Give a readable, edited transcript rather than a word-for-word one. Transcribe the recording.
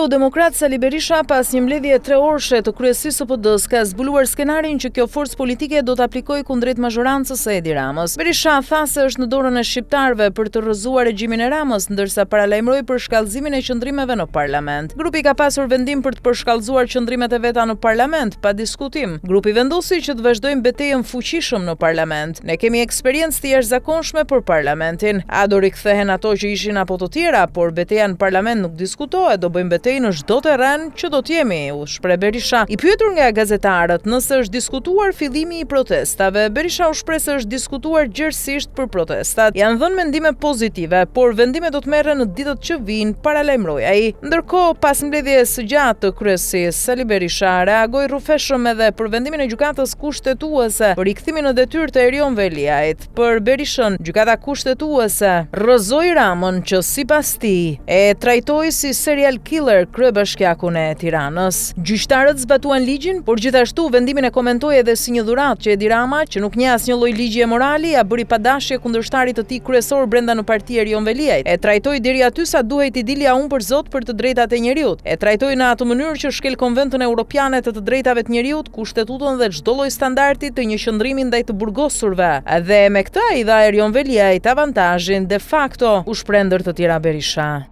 Kreu demokrat Sali Berisha pas një mbledhje treorëshe të kryesisë së PD-së ka zbuluar skenarin që kjo forcë politike do të aplikojë kundrejt mazhorancës së Edi Ramës. Berisha tha se është në dorën e shqiptarëve për të rrëzuar regjimin e Ramës, ndërsa paralajmëroi përshkallëzimin e qëndrimeve në parlament. Grupi ka pasur vendim për të përshkallëzuar qëndrimet e veta në parlament, pa diskutim. Grupi vendosi që të vazhdojmë betejën fuqishëm në parlament. Ne kemi eksperiencë të jashtëzakonshme për parlamentin. A do rikthehen ato që ishin apo të tjera, por beteja në parlament nuk diskutohet, do bëjmë betejë në çdo terren që do të jemi, u shpreh Berisha. I pyetur nga gazetarët nëse është diskutuar fillimi i protestave, Berisha u shpreh se është diskutuar gjerësisht për protestat. Janë dhënë mendime pozitive, por vendimet do të merren në ditët që vijnë, paralajmëroi ai. Ndërkohë, pas mbledhjes së gjatë të kryesisë, Sali Berisha reagoi rrufeshëm edhe për vendimin e Gjykatës Kushtetuese për rikthimin në detyrë të Erion Veliajt. Për Berishën, Gjykata Kushtetuese rrëzoi Ramën që sipas tij e trajtoi si serial killer kryebashkiakun e Tiranës. Gjyqtarët zbatuan ligjin, por gjithashtu vendimin e komentoi edhe si një dhuratë që Edi Rama, që nuk njeh asnjë lloj ligji e morali, ia bëri pa dashje kundërshtarit të tij kryesor brenda në parti Erion Veliajt. E trajtoi deri aty sa duhej t'i dilja unë për zot për të drejtat e njeriut. E trajtoi në atë mënyrë që shkel Konventën Europiane të të Drejtave të Njeriut, Kushtetutën dhe çdo lloj standardi të një qëndrimi ndaj të burgosurve. Dhe me këtë ai i dha Erion Veliajt avantazhin de facto, u shpreh ndër të tjera Berisha.